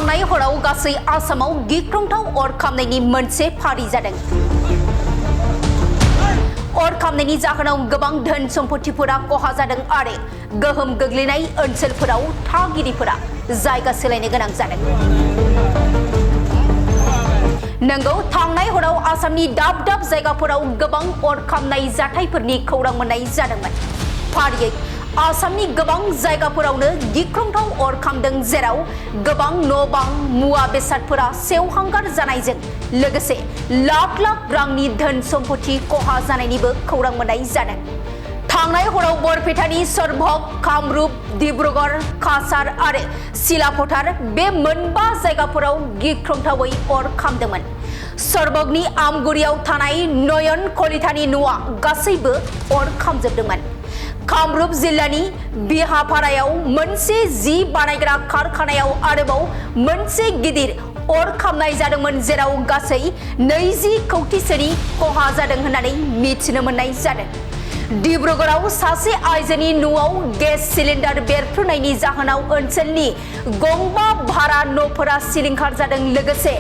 थांनाय हराव गासै आसामाव गिख्रंथाव अर खामनायनि मोनसे फारि जादों। अर खामनायनि जाहोनाव गोबां धोन सम्पथिफोरा खहा जादों आरो गोहोम गोग्लैनाय ओनसोलफोराव थागिरिफोरा जायगा सोलायनो गोनां जादों। नंगौ, थांनाय हराव आसामनि दाब दाब जायगाफोराव गोबां अर खामनाय जाथायफोरनि खौरां मोननाय जादोंमोन। फारियै आसामनि गोबां जायगाफोरावनो गिख्रंथाव अर खामदों, जेराव गोबां न'-बां मुवा बेसादफोरा सेवहांगार जानायजों लोगोसे लाख लाख रांनि धोन सम्पथि खहा जानायनिबो खौरां मोननाय जादों। थांनाय हराव बरपेटानि सरभग, कामरुप, डिब्रुगड़, काछार आरो सिलापथार बे मोनबा जायगाफोराव गिख्रंथावै अर खामदोंमोन। सरभगनि आमगुरियाव थानाय नयन कलितानि न'आ गासैबो अर खामजोबदोंमोन। कामरुप जिल्लानि बिहापारायाव मोनसे जि बानायग्रा कारखानायाव आरोबाव मोनसे गिदिर अर खामनाय जादोंमोन, जेराव गासै 20 कौटिसोनि खहा जादों होननानै मिथिनो मोननाय जादों। डिब्रुगड़आव सासे आइजोनि न'आव गेस सिलिन्डार बेरफ्रुनायनि जाहोनाव ओनसोलनि गंबा भारा न'फोरा सिलिंखार जादों, लोगोसे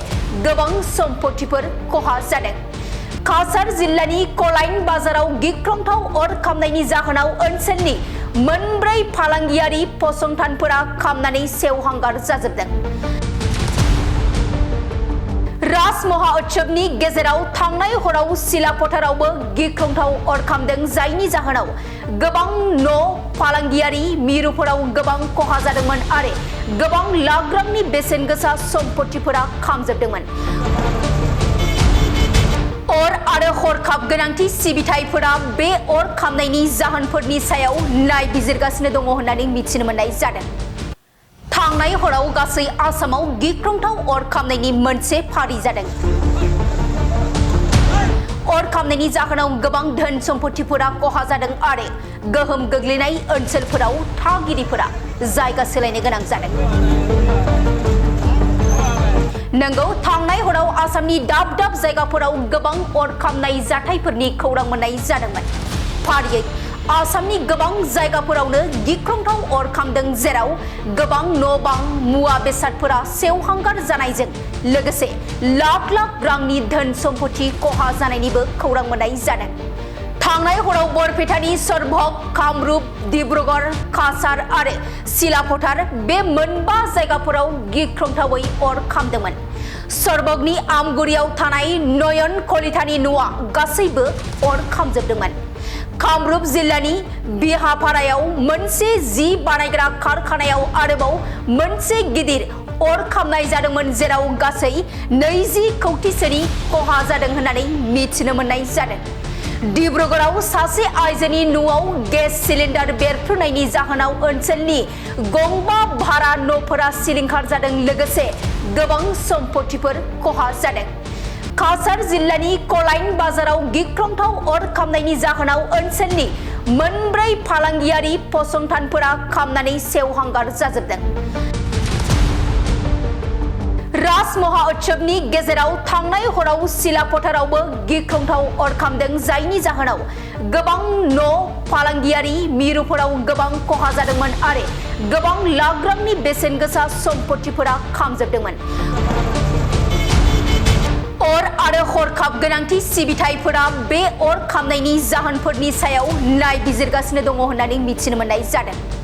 गोबां सम्पथिफोर खहा जादों। काछार जिल्लानि कलाइन बाजाराव गिख्रंथाव अर खामनायनि जाहोनाव ओनसोलनि मोनब्रै फालांगियारि फसंथानफोरा खामनानै सेवहांगार जाजोबदों। राज महोत्सवनि गेजेराव थांनाय हराव सिलापथारावबो गिख्रंथाव अर खामदों, जायनि जाहोनाव गोबां न' फालांगियारि मिरुफोराव गोबां खहा जादोंमोन आरो गोबां लाख रांनि बेसेन गोसा सम्पथिफोरा खामजोबदोंमोन। अर आरो हरखाब गोनांथि सिबिथायफोरा बे अर खामनायनि जाहोनफोरनि सायाव नायबिजिरगासिनो दङ होननानै मिथिनो मोननाय जादों। थांनाय हराव गासै आसामाव गिख्रंथाव अर खामनायनि मोनसे फारि जादों। अर खामनायनि जाहोनाव गोबां धोन सम्पथिफोरा खहा जादों आरो गोहोम गोग्लैनाय ओनसोलफोराव थागिरिफोरा जायगा सोलायनो गोनां जादों। नंगौ, थांनाय हराव आसामनि दाब दाब जायगाफोराव गोबां अर खामनाय जाथायफोरनि खौरां मोननाय जादोंमोन। फारियै आसामनि गोबां जायगाफोरावनो गिख्रंथाव अर खामदों, जेराव गोबां न'-बां मुवा बेसादफोरा सेवहांगार जानायजों लोगोसे लाख लाख रांनि धोन सम्पथि खहा जानायनिबो खौरां मोननाय जादों। थांनाय हराव बरपेटानि सरभग, कामरुप, डिब्रुगड़, काछार आरो सिलापथार बे मोनबा जायगाफोराव गिख्रंथावै अर खामदोंमोन। सरभगनि आमगुरियाव थानाय नयन कलितानि न'आ गासैबो अर खामजोबदोंमोन। कामरुप जिल्लानि बिहापारायाव मोनसे जि बानायग्रा कारखानायाव आरोबाव मोनसे गिदिर अर खामनाय जादोंमोन, जेराव गासै 20 कौटिसोनि खहा जादों होननानै मिथिनो मोननाय जादों। डिब्रुगड़आव सासे आइजोनि न'आव गेस सिलिन्डार बेरफ्रुनायनि जाहोनाव ओनसोलनि गंबा भारा न'फोरा सिलिंखार जादों, लोगोसे गोबां सम्पथिफोर खहा जादों। काछार जिल्लानि कलाइन बाजाराव गिख्रंथाव अर खामनायनि जाहोनाव ओनसोलनि मोनब्रै फालांगियारि फसंथानफोरा खामनानै सेवहांगार जाजोबदों। राज महोत्सवनि गेजेराव थांनाय हराव सिलापथारावबो गिख्रंथाव अर खामदों, जायनि जाहोनाव गोबां न' फालांगियारि मिरुफोराव गोबां खहा जादोंमोन आरो गोबां लाख रांनि बेसेन गोसा सम्पथिफोरा खामजोबदोंमोन। अर आरो हरखाब गोनांथि सिबिथायफोरा बे अर खामनायनि जाहोनफोरनि सायाव नायबिजिरगासिनो दङ होननानै मिथिनो मोननाय जादों।